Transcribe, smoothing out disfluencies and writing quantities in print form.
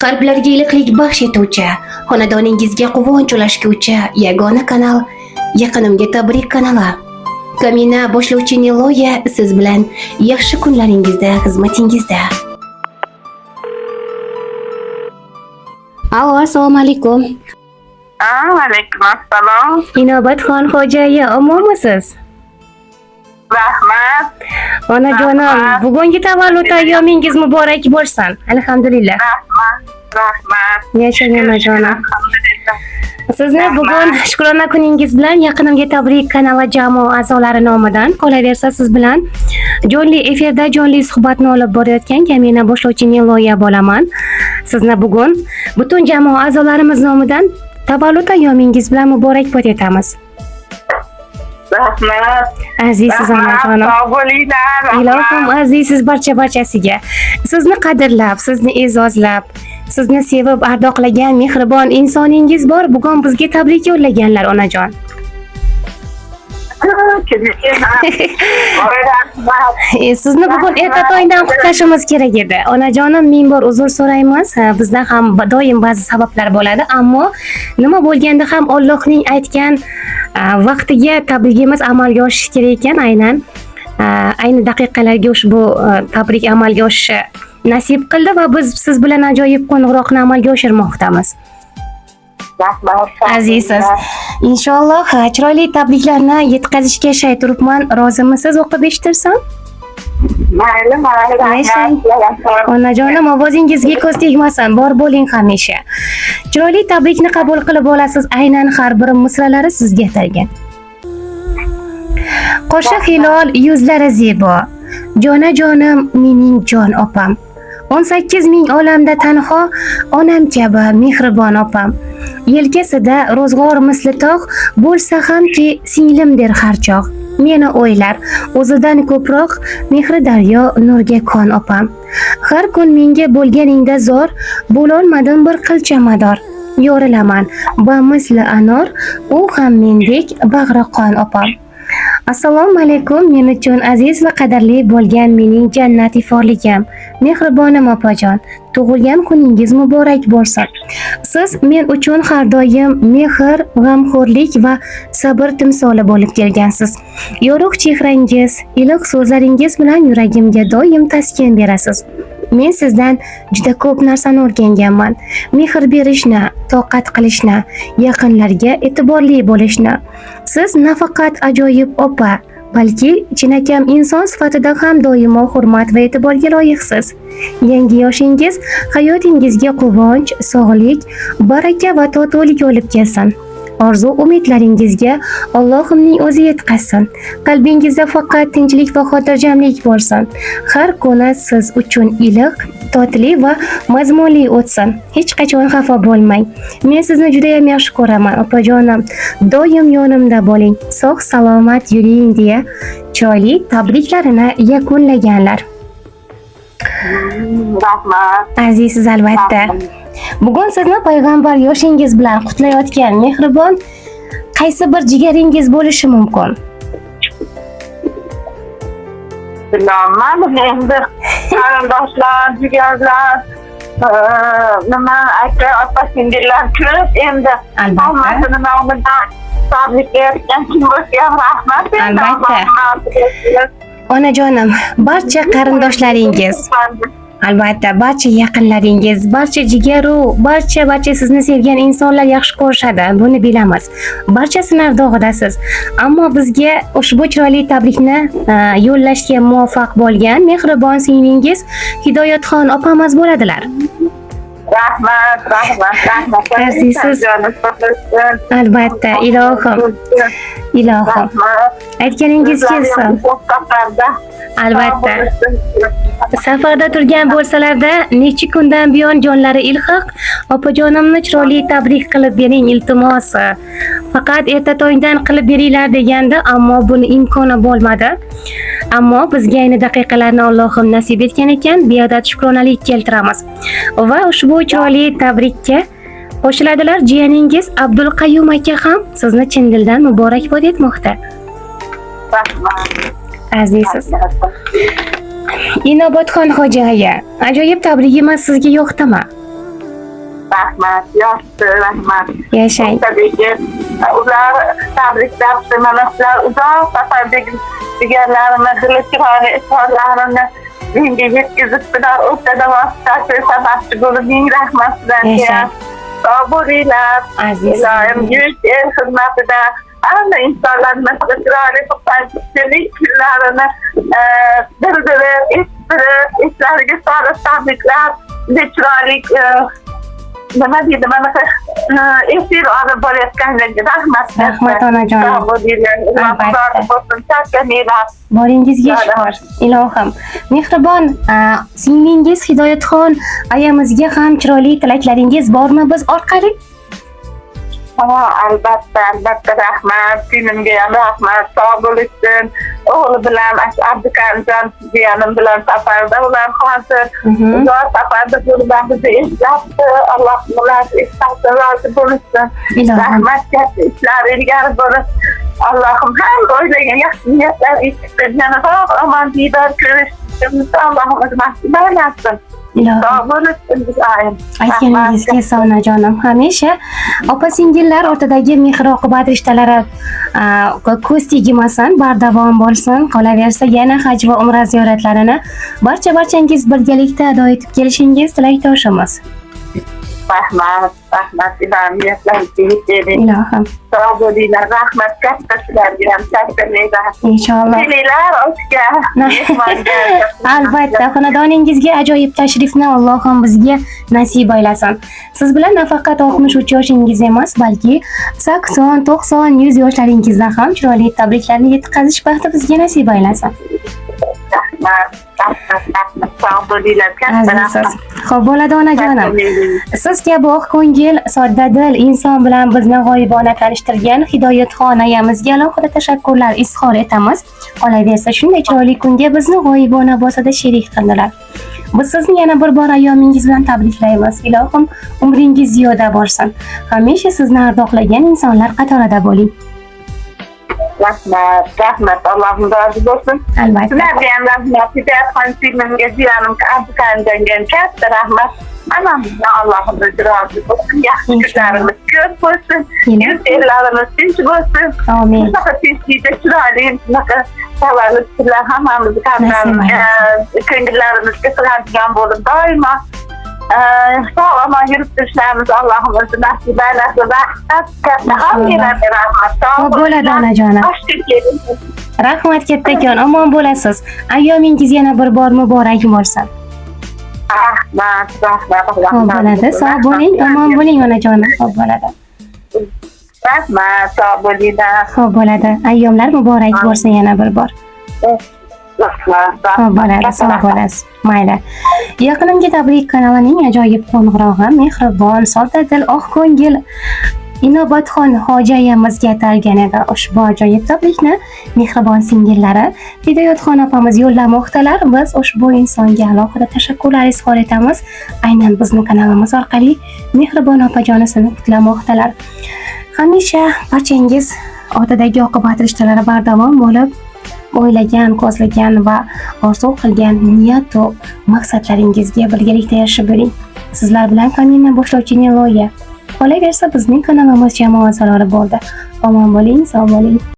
Qalblarga iliqlik baxsh etuvchi, xonadoningizga quvonch ulashguvchi yagona kanal Yaqinimga tabrik kanali. Kamina boshlovchi Niloya siz bilan yaxshi kunlaringizda xizmatingizda. Alo, assalomu alaykum. Alaykum assalom. Inobatxon Xo'jaya, omonmisiz? Rahmat. Onajonim, Rahmat. bugungi tavallud ayyomingiz muborak bo'lsin. Alhamdulillah. Rahmat. Rahmat. Yashang onajonim. Alhamdulillah. Sizni Rahmat. bugun shukrona kuningiz bilan Yaqinimga tabrik kanali jamoa a'zolari nomidan, qolaversa siz bilan jonli efirda jonli suhbatni olib borayotgan kamina boshlovchi Niloya bo'laman. Sizni bugun butun jamoa a'zolarimiz nomidan tavallud ayyomingiz bilan muborakbod etamiz. Rahmat. Azizsiz Rahmat. onajonim. Sog' bo'linglar. Ilohim Rahmat. azizsiz barcha barchasiga. Sizni qadrlab, sizni e'zozlab, sizni sevib ardoqlagan mehribon insoningiz bor. Bugun bizga tabrik yo'llaganlar onajon. Voy, rahmat. Sizni bugun erta tongdan qutlashimiz kerak edi. Onajonim, ming bor uzr so'raymiz. Ha, bizda ham doim ba'zi sabablar bo'ladi, ammo nima bo'lganda ham Allohning aytgan vaqtiga tabrigimiz amalga oshishi kerak ekan. Aynan ayni daqiqalarga ushbu tabrik amalga oshishi nasib qildi va biz siz bilan ajoyib qo'ng'iroqni amalga oshirmoqdamiz. Rahmat. Azizsiz. Inshaalloh chiroyli tabriklarni yetkazishga shay turibman. Rozimisiz o'qib eshittirsam? Mayli, mayli. Yashang. Rahmat. Onajonim, ovozingizga ko'z tegmasin, bor bo'ling hamisha. Chiroyli tabrikni qabul qilib olasiz, aynan har bir misralari sizga atalgan. Qoshi hilol, yuzlari zebo. Jonajonim, mening jon opam. 18 ming olamda tanho onam kabi mehribon opam. Yelkasida ro'zg'or misli tog', bo'lsa hamki singlim der har chog'. Meni o'ylar, o'zidan ko'proq mehri daryo nurga kon opam. Har kun menga bo'lganingda zor, bo'lolmadim bir qilcha mador. Yorilaman ba misli anor, u ham mendek bag'ri qon opam. Assalomu alaykum, men uchun aziz va qadrli bo'lgan mening jannat iforligim, mehribonim opajon, tug'ilgan kuningiz muborak bo'lsin. Siz men uchun har doim mehr, g'amxo'rlik va sabr timsoli bo'lib kelgansiz. Yorug' chehrangiz, iliq so'zlaringiz bilan yuragimga doim taskin berasiz. Men sizdan juda ko'p narsani o'rganganman. Mehr berishni, toqat qilishni, yaqinlarga e'tiborli bo'lishni. Siz nafaqat ajoyib opa, balki chinakam inson sifatida ham doimo hurmat va e'tiborga loyiqsiz. Yangi yoshingiz hayotingizga quvonch, sog'lik, baraka va totuvlik olib kelsin. Orzu umidlaringizga Allohimning o'zi yetkazsin. Qalbingizda faqat tinchlik va xotirjamlik bo'lsin. Har kuni siz uchun iliq, totli va mazmunli o'tsin. Hech qachon xafa bo'lmang. Men sizni juda ham yaxshi ko'raman, opajonim. Doim yonimda bo'ling. Sog' salomat yuring deya chiroyli tabriklarini yakunlaganlar. Rahmat. Azizsiz albatta. Bugun sizni payg'ambar yoshingiz bilan qutlayotgan mehribon qaysi bir jigaringiz bo'lishi mumkin? Bilolmadim endi. Qarindoshlar, jigarlar, nima aka, opa, singillar ko'p endi. Albatta. Hammasini nomidan tabriklayotgan kim bo'lsa ham rahmat endi. Albatta. Allohim Onajonim, barcha qarindoshlaringiz, albatta, barcha yaqinlaringiz, barcha jigaru, barcha sizni sevgan insonlar yaxshi ko'rishadi, buni bilamiz. Barchasini ardog'idasiz. Ammo bizga ushbu chiroyli tabrikni yo'llashga muvaffaq bo'lgan mehribon singlingiz Hidoyatxon opamiz bo'ladilar. Rahmat, rahmat, rahmat. Azizsiz. Jonim sog' Albatta, ilohim, ilohim. Rahmat. Aytganingiz kelsin. Safarda. Albatta. Safarda turgan bo'lsalarda necha kundan buyon jonlari ilhiq, opajonimni chiroyli tabrik qilib bering iltimos. Faqat erta tongdan qilib beringlar deganda, ammo buni imkoni bo'lmadi. Ammo bizga ayni daqiqalarni Allohim nasib etgan ekan, beadad shukronalik keltiramiz. Va ushbu chiroyli tabrikka qo'shiladilar jiyaningiz Abdulqayyum aka ham sizni chin dildan muborakbod etmoqda. Rahmat. Azizsiz. Inobatxon Hoji aya, ajoyib tabrigimiz sizga yoqdimi? Rahmat, yaxshi, rahmat. Yashang. Tabii ular tabriklabdi, mana sizlar uzoq safardagi deganlarini, dili chiroyli izhorlarini menga yetkazibdilar. O'rtada vositasi sababchi bo'lib, ming rahmat sizlarga. Yashang. Sog' bo'linglar. Aziz. Iloyim yurt el xizmatida hamma insonlar shunaqa chiroyli xursandchilik kunlarini bildirib, eshittirib, eslariga solib tabriklab, juda chiroyli nima deydi, manaqa efir olib borayotganlarga rahmat. Rahmat, onajonim. Sog' bo'linglar. Albatta. Albatta. Bo'lsin, charchamanglar. Boringizga shukur, ilohim. Mehribon singlingiz Hidoyatxon ayamizga ham chiroyli tilaklaringiz bormi biz orqali? Ha, albatta, albatta, rahmat. Singlimga ham rahmat. Sog' bo'lishsin. O'g'li bilan Abdukarimjon jiyanim bilan safarda ular hozir. Uzoq safarda bo'lib bizni eslabdi. Alloh ularni eslasin, rozi bo'lishsin. Ilohim. Rahmat, katta ishlar ilgari bo'lib. Allohim ham o'ylagan yaxshi niyatlar etsin. Yana sog' omon diydor ko'rishimizni Allohim o'zi nasib aylasin. Ilohim. Sog' bo'lishsin iloyim. Aytganingiz kelsa, onajonim, hamisha opa singillar o'rtadagi mehr oqibat rishtalari ko'z tegmasin, bardavom bo'lsin. Qolaversa, yana haj va umra ziyoratlarini barcha barchangiz birgalikda ado etib kelishingiz tilakdoshimiz. Rahmat, rahmat, iloyim niyatlaringizga yetavering. Ilohim. Sog' bo'linglar, rahmat katta sizlarga ham, charchamanglar. Inshaalloh. Kelinglar oshga, mehmonga. Albatta, xonadoningizga ajoyib tashrifni Allohim bizga nasib aylasin. Siz bilan nafaqat 63 yoshingiz emas, balki 80, 90, 100 yoshlaringizda ham chiroyli tabriklarni yetkazish baxti bizga nasib aylasin. Rahmat, rahmat, rahmat. Sog' bo'linglar, katta Azizsiz. rahmat. Xo'p, bo'ladi, onajonim. Siz kabi oq ko'ngil, soddadil inson bilan bizni g'oyibona tanishtirgan Hidoyatxon ayamizga alohida tashakkurlar izhor etamiz. Qolaversa, shunday chiroyli kunga bizni g'oyibona bo'lsa-da sherik qildilar. Biz sizni yana bir bor ayyomingiz bilan tabriklaymiz. Ilohim umringiz ziyoda bo'lsin. Hamisha sizni ardoqlagan insonlar qatorida bo'ling. Rahmat, rahmat. Allohim rozi bo'lsin. Albatta. Sizlarga ham rahmat. Hidoyatxon singlimga, jiyanim Abdukarimjonga ham katta rahmat. Hammamizdan Allohim o'zi rozi bo'lsin. Yaxshi kunlarimiz ko'p bo'lsin. Ilohim. Yurt ellarimiz tinch bo'lsin. Amin. Shunaqa tinchlikda chiroyli shunaqa tavallud kunlar hammamizni Nasib ko'ngillarimizga sig'adigan bo'lib doimo sog' omon yurib turishlarimiz Allohim o'zi nasib aylasin. Rahmat katta hammalarga rahmat. Sog' Xo'p, bo'ladi, onajonim. Oshga keling. Rahmat kattakon, omon bo'lasiz. Ayyomingiz yana bir bor muborak bo'lsin. Rahmat, rahmat. Xo'p, bo'ladi. Sog' bo'ling, omon bo'ling, onajonim. Xo'p, bo'ladi. Rahmat, sog' bo'linglar. Xo'p, bo'ladi. Ayyomlar muborak bo'lsin yana bir bor. Rahmat, Xo'p, bo'ladi, sog' bo'lasiz. Mayli. Yaqinimga tabrik kanalining ajoyib qo'ng'irog'i mehribon, soddadil, oq ko'ngil Inobatxon hoji ayamizga atalgan edi. Ushbu ajoyib tabrikni mehribon singillari Hidoyatxon opamiz yo'llamoqdalar. Biz ushbu insonga alohida tashakkurlar izhor etamiz. Aynan bizni kanalimiz orqali mehribon opajonisini qutlamoqdalar. Hamisha barchangiz ortadagi oqibat rishtalari bardavom bo'lib, o'ylagan, ko'zlagan va orzu qilgan niyat va maqsadlaringizga birgalikda erishib bo'ling. Sizlar bilan kamina boshlovchi Niloya. Qolaversa, bizning kanalimiz jamoa a'zolari bo'ldi. Omon bo'ling, sog' bo'ling.